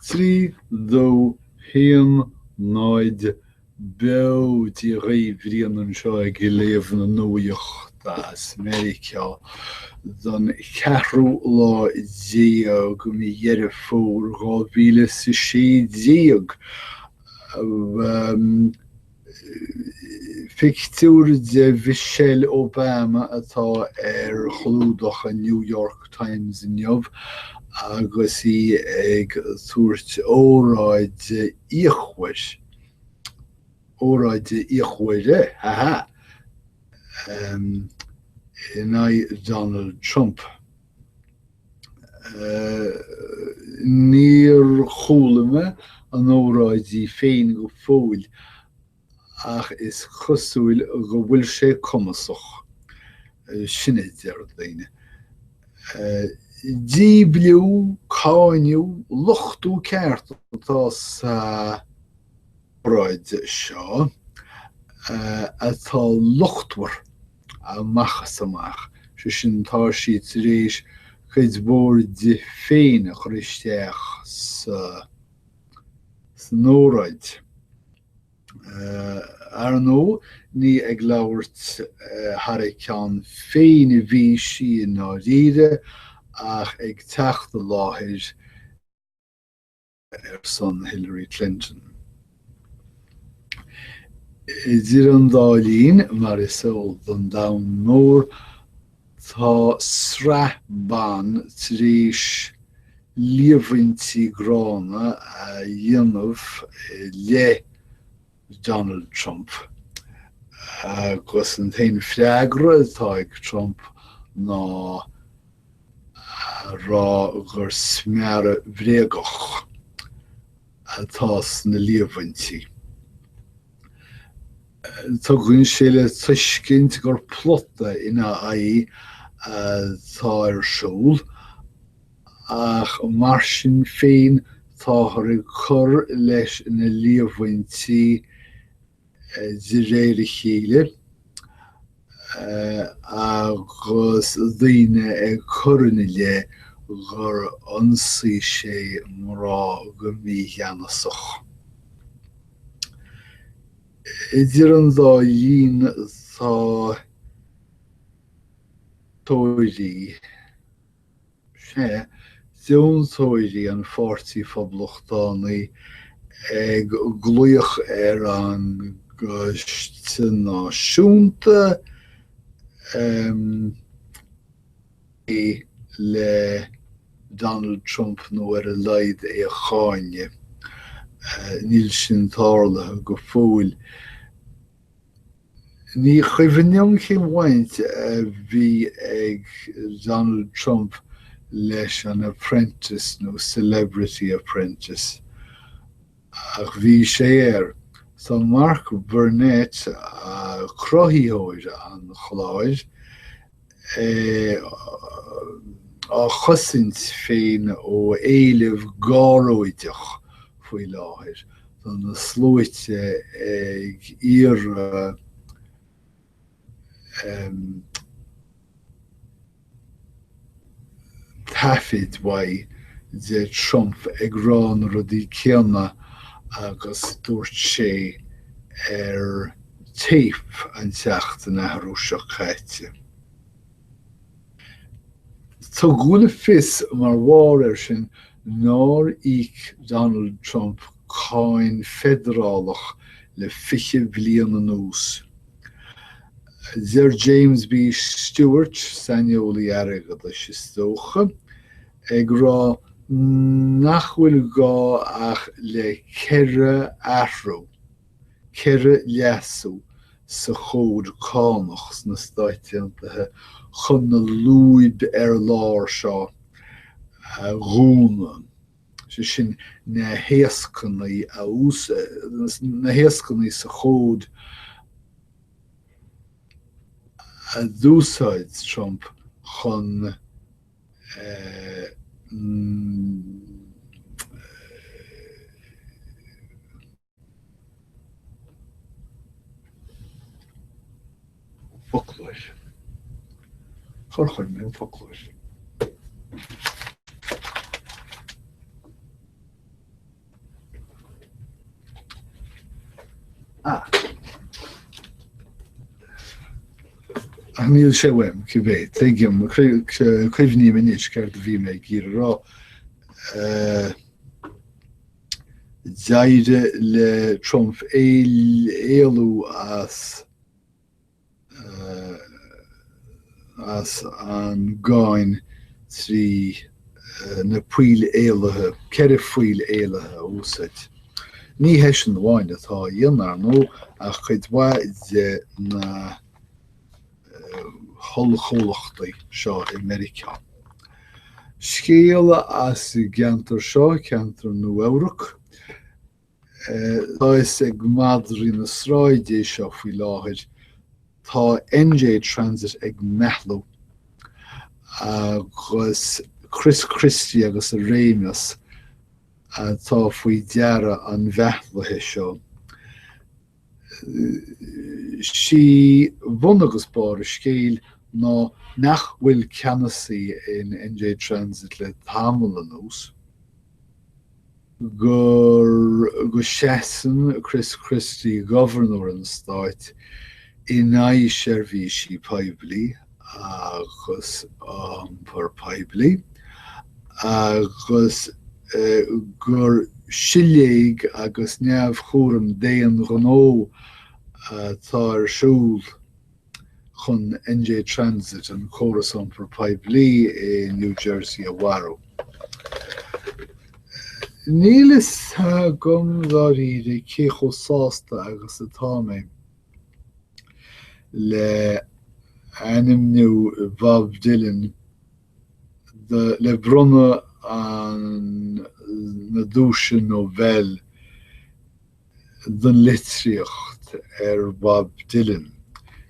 3, 2, 1, 0, Beo Dia dhaoibh, Brian anseo ag léamh na nuachta as Meiriceá don cheathrú lá déag mí Dheireadh Fómhair 2016. Pictiúr de Mhichelle Obama atá ar chlúdach an New York Times inniu agus í ag tabhairt óráid fhíochmhar, óráide fhíochmhaire, ha ha, in aghaidh Donald Trump. Níor chuala mé an óráid í féin go fóill ach is cosúil go bhfuil sé cumasach, sin a deir daoine. Díbliú, cáineadh, lochtú ceart atá sa óráid seo atá luchtmhar amach is amach, sé sin tá sí tar éis cuid mhór di féin a chur isteach sa san óráid. Ar ndóigh, ní ag labhairt thar a ceann féin a bhí sí i ndáiríre ach ag teacht i láthair ar son Hillary Clinton. Idir an dá linn, mar is eol don domhan mór, tá sraith ban tar éis líomhaintí gránna a dhéanamh i leith Donald Trump agus an t-aon freagra atá ag Trump ná a rá gur smearadh bréagach atá sna líomhaintí. Tugann sé le tuiscint gur plota ina aghaidh atá ar siúl, ach mar sin féin táthar ag cur leis na líomhaintí de réir a chéile agus daoine ag cur ina leith gur ionsaigh sé mná go mígheanasach. Idir an dá linn tá tóirí. Sea, deontóirí an Pháirtí Phoblachtánaigh ag glaoch ar an gCoiste Náisiúnta plé le Donald Trump nó ar a laghad é a cháineadh. Níl sin tarlaithe go fóill. Ní cuimhin liom cén bhaint a bhí ag Donald Trump leis an Apprentice nó Celebrity Apprentice, ach bhí sé air. Tá Mark Burnett, cruthaitheoir an chláir, á chosaint féin ó éileamh gáróideach faoi láthair. Tá na sluaite ag iarraidh taifid uaidh de Trump ag rá na rudaí céanna agus dúirt sé ar téip an tseachtain athrú seo caite. Tugadh le fios mar bharr air sin nár íoc Donald Trump cáin feidearálach le 20 bliain anuas. Deir James B. Stewart, saineolaí airgeadais is dócha, ag rá nach bhfuil gá ach le 4 athrú, 4 leasú sa chód cánach sna Stáit Aontaithe chun na lúib ar lár seo a dhúnadh. sé sin na héascainí a na héascainí sa chód a d'úsáid Trump chun Foclóir. Cár chuir mé an foclóir? Ach níl sé uaim, cibé. Tuigim, cuimhním anois céard a bhí mé ag iarraidh a rá. D'éirigh le Trump éalú as as an gcáin trí na poill éalaithe, 4 phoill éalaithe a úsáid. Ní heisean amháin atá á dhéanamh, ar ndóigh, ach cuid mhaith de na hollchomhlachtaí seo i Meiriceá. Scéal as an gceantar seo, ceantar Nua-Eabhrac. Tá a fhios ag madraí na sráide é seo faoi láthair, tá NJ Transit ag meathlú agus Chris Christie agus a réimeas atá faoi deara an mheathlaithe seo. Sí bun agus barr an scéil ná nach bhfuil ceannasaí in NJ Transit le tamall anuas. gur go seasann Chris Christie, Gobharnóir an Stáit, in aghaidh seirbhísí poiblí agus iompar poiblí agus gur siléig agus neamhchúram d'aon ghnó atá ar siúl. chun NJ Transit, an córas iompair poiblí i New Jersey a mharú. Níl fhios agam dáiríre cé chomh sásta agus atá mé le ainmniú Bob Dylan le bronnadh an na duaise Nobel don litríocht ar Bob Dylan.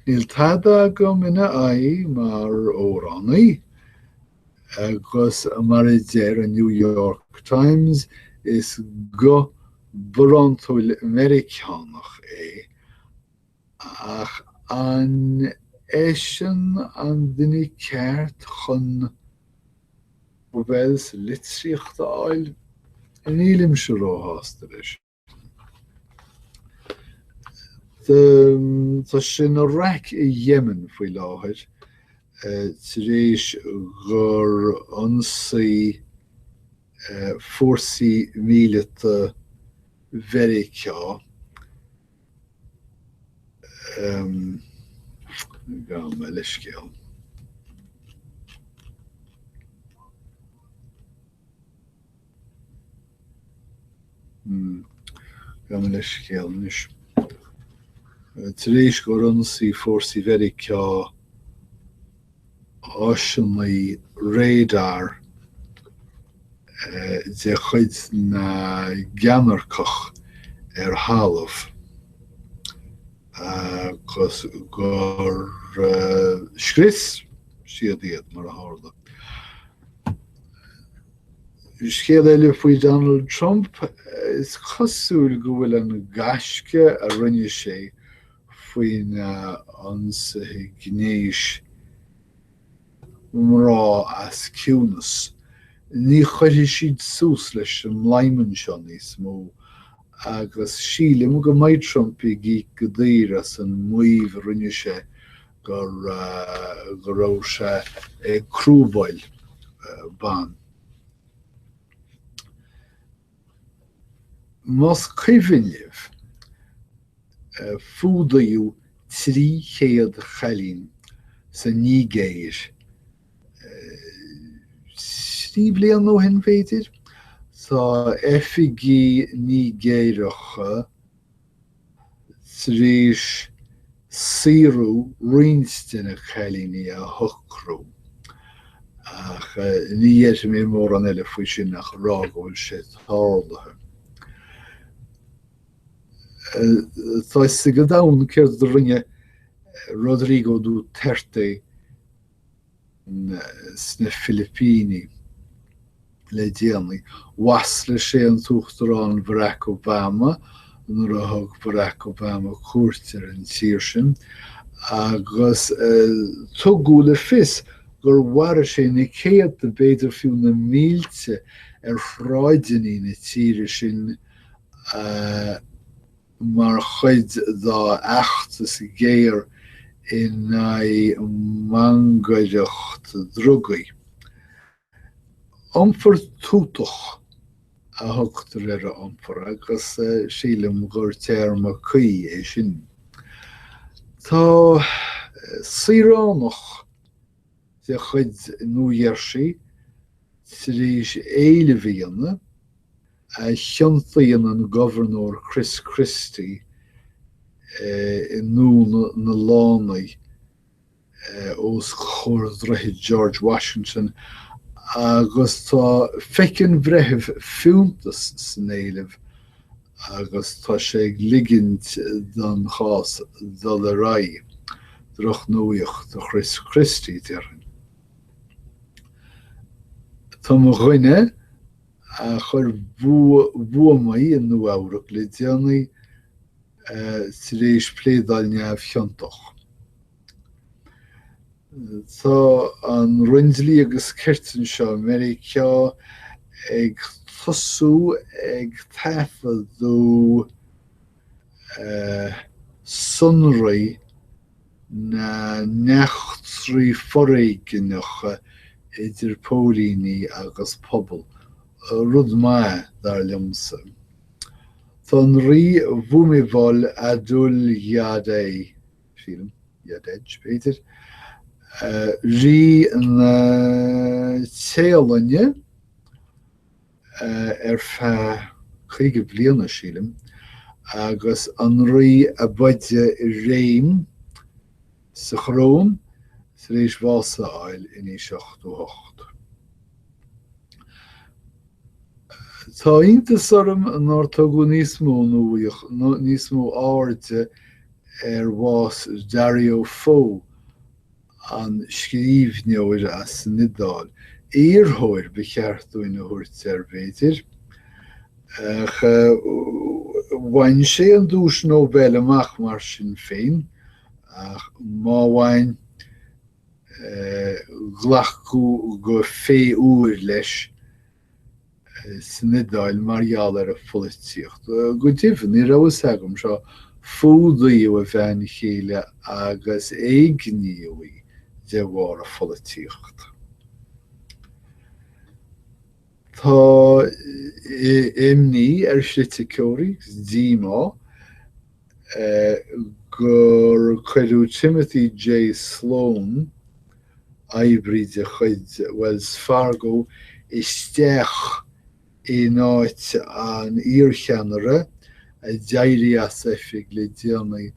Níl tada agam ina aghaidh mar amhránaí, agus mar a deir an New York Times, is guth barántúil Meiriceánach é, ach an eisean an duine ceart chun Nobel sa litríocht a fháil? Nílimse róshásta leis. Tá sé ina raic i Yemen faoi láthair tar éis gur ionsaigh fórsaí míleata Mheiriceá Gabh mo leithscéal. Gabh mo leithscéal anois. Tar éis gur ionsaigh fórsaí Mheiriceá áiseanna radar de chuid na gceannairceach ar thalamh agus gur scrios siad iad, mar a tharla. Scéal eile faoi Donald Trump, is cosúil go bhfuil an gaisce a rinne sé faoi na hionsaithe gnéis mná as ciúnas. Ní chuirfidh siad suas leis an mbladhmann seo níos mó agus sílim go mbeidh Trump ag íoc go daor as an maíomh a rinne sé go raibh sé ag crúbáil ban. Más cuimhin libh, fuadaíodh 300 chailín sa Nigéir 3 bliana ó shin, b'fhéidir. Tá oifigigh Nigéireacha tar éis saoradh roinnt de na cailíní a shocrú, ach ní dhéarfaidh mé mórán eile faoi sin ach a rá go bhfuil sé tarlaithe. Tá fhios ag an domhan céard a rinne Rodrigo Duterte sna Filipíní le déanaí. Mhaslaigh sé an tUachtarán Barack Obama nuair a thug Barack Obama cuairt ar an tír sin agus tugadh le fios gur mharaigh sé na céadta, b'fhéidir fiú na mílte, ar shráideanna na tíre sin. mar chuid dá fheachtas géar in aghaidh mangaireacht drugaí. Iompar tútach a thugtar ar a iompar agus sílim gur téarma cuí é sin. Tá saoránach de chuid Nua Gheirsí tar éis éileamh a dhéanamh a chiontaíonn an Gobharnóir Chris Christie i ndúnadh na lánaí os comhair Dhroichead George Washington agus tá feiceann breitheamh fiúntas san éileamh agus tá sé ag ligint don chás dul ar aghaidh. Drochnuaíocht do Chris Christie, déarfainn. Tá mo dhuine a chuir buamaí i Nua Eabhrac le déanaí tar éis pléadáil neamhchiontach. Tá an Roinn Dlí agus Cirt anseo i Meiriceá ag tosú ag taifeadadh sonraí na n-eachtraí foréigneacha idir póilíní agus pobal. Rud maith, dar liomsa. Tá an Rí Bhumibol Adulyadej, sílim, Yadej, b'fhéidir, Rí na Téalainne, ar feadh 50 bliana, sílim, agus an rí ab fhaide i réim sa choróin tar éis bhás a fháil in aois 88. Tá iontas orm nár tugadh níos mó níos mó airde ar bhás Dario Fo, an scríbhneoir as an Iodáil. Iarrthóir ba cheart dúinn a thabhairt air, b'fhéidir. Ach bhain sé an duais Nobel amach mar sin féin, ach má bhain, glacadh go féúil leis. san Iodáil mar gheall ar a pholaitíocht. Go deimhin, ní raibh fhios agam seo, fuadaíodh a bhean chéile agus éigníodh í de bharr a pholaitíocht. Tá imní ar chriticeoirí, agus díomá, gur cuireadh Timothy J. Sloan, oibrí de chuid Wells Fargo, isteach in áit an iarcheannaire a d'éirigh as oifig le déanaí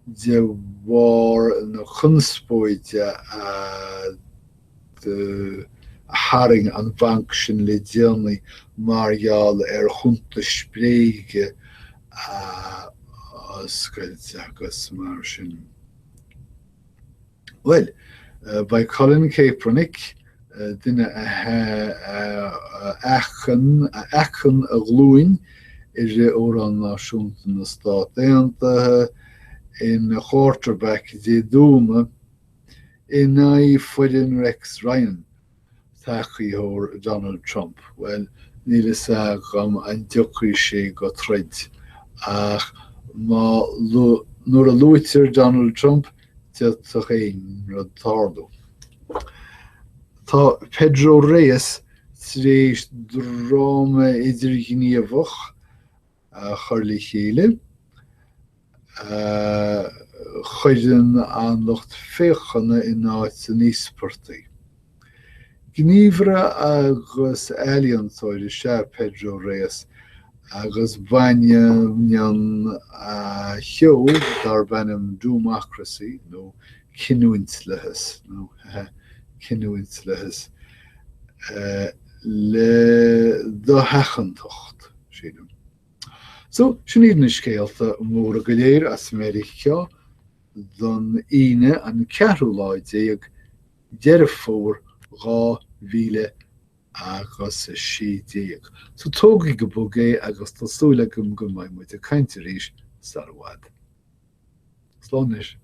de bharr na conspóide a tharraing an banc sin le déanaí mar gheall ar chuntais bréige a oscailt agus mar sin. Bhuel, beidh Colin Kaepernick, duine a fheacann a ghlúin i rith Amhrán Náisiúnta na Stát Aontaithe, ina quarterback Dé Domhnaigh in aghaidh foireann Rex Ryan. tacaitheoir Donald Trump. Bhuel, níl fhios agam an dtiocfaidh sé go troid, ach má nuair a luaitear Donald Trump, d'fhéadfadh aon rud tarlú. Tá Pedro Reyes tar éis dráma idirghníomhach a chur le chéile a chuireann an lucht féachana in áit an íospartaigh. Gníomhaire agus ealaíontóir is ea Pedro Reyes agus baineann a sheó darb ainm Doomocracy nó Cinniúintlathas nó Cinniúintlathas le dosheachantacht, sílim. So, sin iad na scéalta móra go léir as Meiriceá don Aoine an ceathrú lá déag Deireadh Fómhair 2016. So tógaigí go bog é agus tá súil agam go mbeidh muid ag caint arís sar i bhfad. Slán anois.